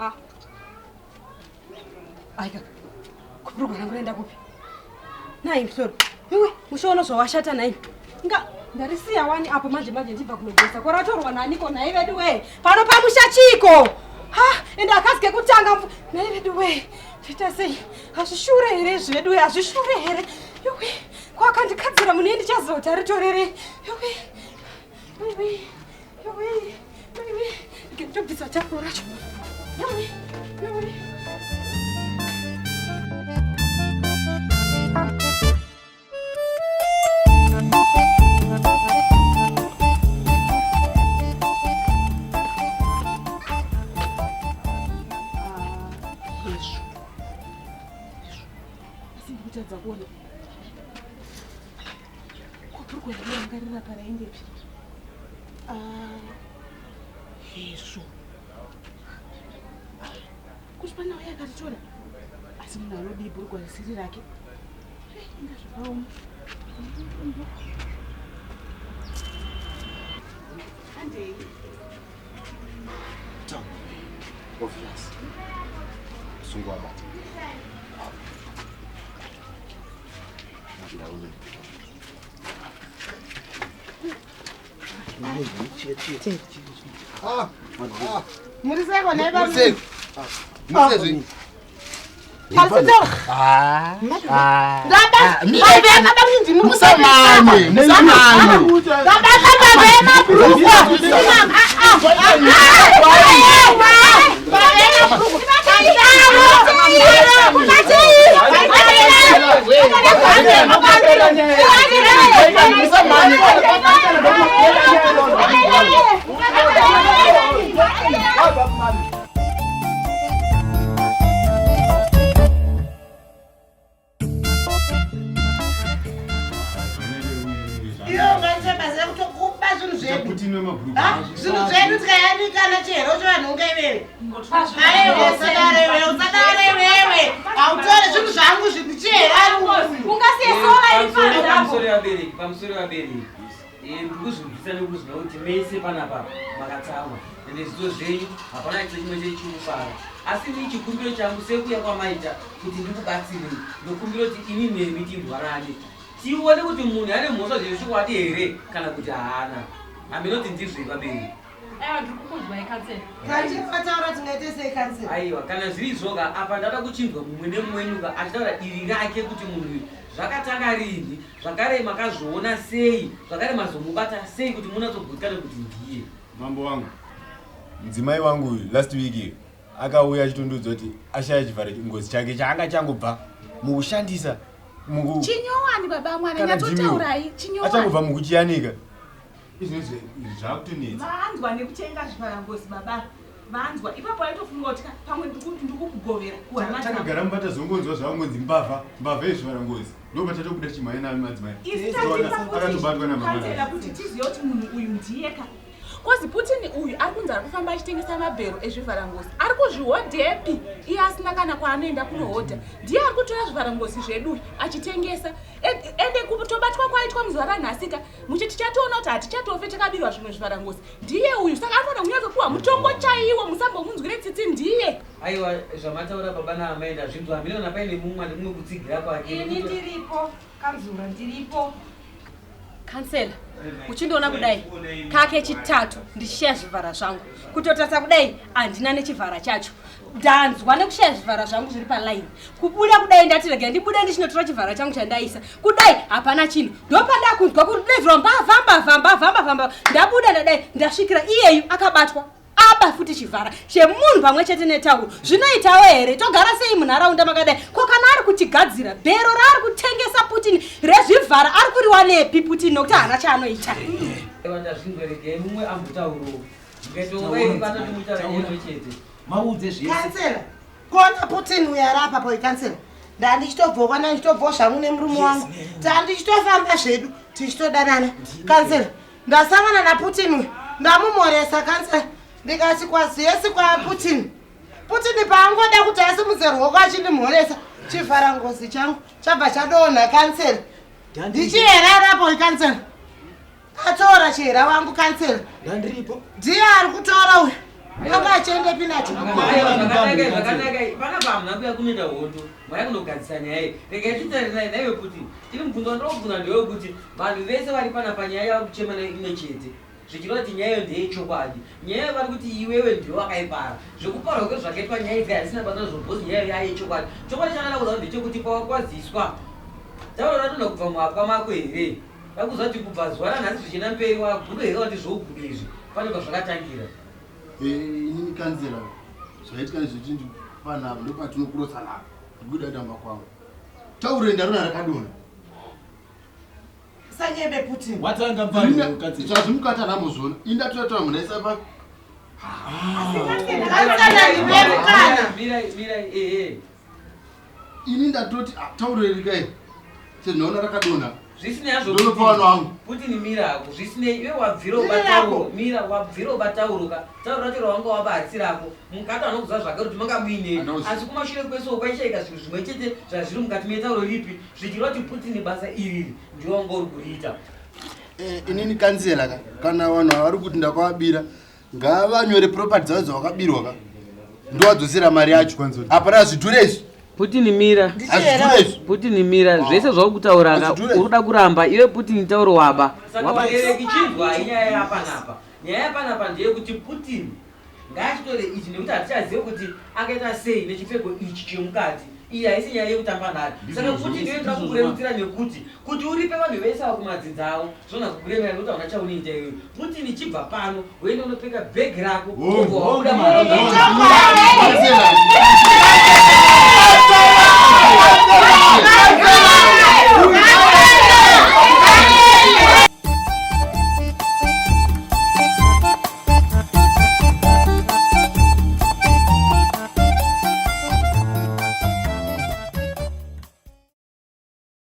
Ah. Aika. Kubhurugwa rangu raenda kupi? Nhai musoro. Iwe, mushono zvawashata nhai. Nga ndarisiya wani apo manje manje ndibva kunogeza. Kwaratorwa naniko nhai vedu wee? Pano pamusha chiko? Ha, ende akazi kekutanga nhai vedu wee. Toita sei? Hazvishure here izvi vedu wee? Hazvishure here? Iwe, kwakandikadzira mune ndichazota ritorere. Iwe. Iwe. Iwe. Iwe. Ndobvisa chako racho. Iwe. Iwe. Kutadza kuona kwabhurugwa ranga riri paraendepi ah, hezvo kuti pana uye akatitora asi munhu anodii bhurugwa risiri rake inga zvakaoma handei Obvious. Sungu wabata. Muri seko nhai baba. Muri Musamanye, musamanye. Iyo ungaita basa rekutokuba zvinhu zvedu. Zvinhu zvedu tikayanikana chihero chevanhu unga iwewe. Aiwa usadaro iwewe, usadaro iwewe. Hautore zvinhu zvangu zvinhu chihero ari uyu. Ungasiye sola iri panze apo. Pamusoro vabereki, pamusoro vabereki. Ndiri kuzvinzwisa nekuziva kuti mese panapa makatsamwa ende zvidzidzo zvenyu hapana chito chimwe chechikufara asi ini chikumbiro changu sekuya kwamaita kuti ndikubatsirei ndokumbira kuti ini nemi tinzwanane tione kuti munhu ane mhosva zvechokwadi here kana kuti haana haminoti ndizvei vabereki Aiwa ndiri kukunzwai kansela. Kanti ataura tingaite sei kansela? Aiwa kana zviri izvoka apa ndada kuchinzwa mumwe nemumwe wenyuka achitaura divi rake kuti munhu uyu zvakatanga rinhi zvakare makazviona sei zvakare mazomubata sei kuti munatsogutsikana kuti ndiye. Mambo wangu, mudzimai wangu uyu last week akauya achitondiudza kuti ashaya chivharo ngozi chake chaanga changobva mukushandisa muku Chinyowani baba mwana Kana Jimmy nyatsotaurai chinyowani. achangobva mukuchiyanika izvezvi zvakutonetsa. Vanzwa nekutenga zvivharangozi baba vanzwa ipapo aitofunga kuti pamwe ndikukugovera kuhama dzangu. Takagara mumba tazongonzwa zvavangonzi mbavha mbavha yezvivharangozi ndobva tatobuda chimhanya nayo madzimai Isu akatobatwa namama tatipa kuti tizive kuti munhu uyu ndiyeka kozi Putin uyu ari kunzi ari kufamba achitengesa mabhero ezvivharangozi ari kuzvihodhepi iye asina kana kwaanoenda kunohodha ndiye ari kutora zvivharangozi zvedu achitengesa ende kutobatwa kwaitwa muzuva ranhasika muchi tichatoona kuti hatichatofe takabirwa zvimwe zvivharangozi ndiye uyu saka anofanira kunyatsopiwa mutongo chaiwo musambomunzwire tsitsi ndiye Aiwa zvamataura baba naamai ndazvinzwa hameno kana paine mumwe ane kumwe kutsigira kwake. Ini ndiripo kanzura ndiripo. Kansela, uchindiona kudai kake chitatu ndichishaya zvivhara zvangu kutotarisa kudai handina nechivhara chacho ndanzwa nekushaya zvivhara zvangu zviri palaini kubuda kudai ndati regai ndibude ndichinotora chivhara changu chandaisa kudai hapana chinhu ndopandakunzwa kudaidzirwa mbavha mbavha mbavha mbavha mbavha ndabuda ndadai ndasvikira iyeyu akabatwa aba futi chivhara chemunhu pamwe chete netauro zvinoitawo here togara sei munharaunda makadai ko kana ari kutigadzira bhero raari kutengesa putin rezvivhara ari kuriwanepi putin nokuti haana chaanoita Maudze zvese. Kansela, kona Putin uyo ari apa poi kansela. Ndandichitobva kwana ndichitobva zvangu nemurume wangu. Tandichitofamba zvedu tichitodanana. Kansela, ndasangana naPutin uyu. Ndamumhoresa kansela. Ndikati kwaziyesi kwaPutin. Putin paangoda kuti asimudze ruoko achindimhoresa, chivhara ngozi changu chabva chadonha kansela. Ndichiyerara poi kansela. Atora chihera wangu kansela. Ndandiripo. Ndiye ari kutora uyu. Anga achiendepi nacho? Zvakanaka zvakanaka panapa hamuna kuya kunoita hondo maya kunogadzisa nyaya iyi regai titare naye naiwe kuti tiri mubvunzo wandiri kubvunza ndewekuti vanhu vese vari panapa nyaya yavari kuchema nayo imwe chete zvichireva kuti nyaya iyo ndeyechokwadi nyaya iyo vari kuti iwewe ndiwe wakaipara zvekuparwa kwezvakaitwa nyaya idzi hazisina basa nazvo bhozi nyaya iyo yayechokwadi chokwadi chandada kuziva ndechekuti pawakwaziswa taura ratonha kubva muhapwa mako here Vakuziva kuti kubva zuva ranhasi zvichienda mberi wagudo here wati zvogudo izvi pane pazvakatangira. Eh, inini kanzera zvaitika ndezvekuti panapa ndopatinokurosa napa ndikuda damba kwangu taure ndarona rakadonha Sanyebe Putin. Watanga mfana kanzera. Zvazvimukati anambozviona. Indatora munhu aisa pa Kansela ndipe mukana. Mirai mirai eh eh. Ini ndatoti ah, taurerikai sezvinoona rakadonha Zvisinei hazvo Ndinopa vanhu vangu. Putin mira hako zvisinei iwe wabvira Mira ubatauro hako. mira wabvira ubatauro ka tauro racho rawanga waba harisi rako mukati anokuziva zvake kuti manga muinei Andauzi. asi kumashure kwese kwaishaika zvinhu zvimwe chete zvazviri mukati metauro ripi zvichireva kuti Putin basa iriri ndiwe wanga uri kuriita Eh, inini kanzela ka kana vanhu vari kuti ndakavabira ngavanyore property dzavo dzavakabirwa ka ndowadzosera mari yacho hapana zvidhure izvi Putin mira hazvidhure izvi Putin mira zvese zvauri ka Hazvidhure. uri kuda kuramba iwe Putin tauro waba saka vabereki chinzwa inyaya yapanapa nyaya yapanapa ndeyekuti Putin ngaachitore ichi nekuti hatichazive kuti akaita sei nechipfeko ichi chemukati iyi haisi nyaya yekutamba nayo saka Putin ndiyo inoda kukurerutsira nekuti kuti uripe vanhu vese ava kumadzinza avo zvona kukuremera nekuti hauna chaunoita iwewe Putin chibva pano woenda unopfeka bhegi rako wobva wabuda Kanzela.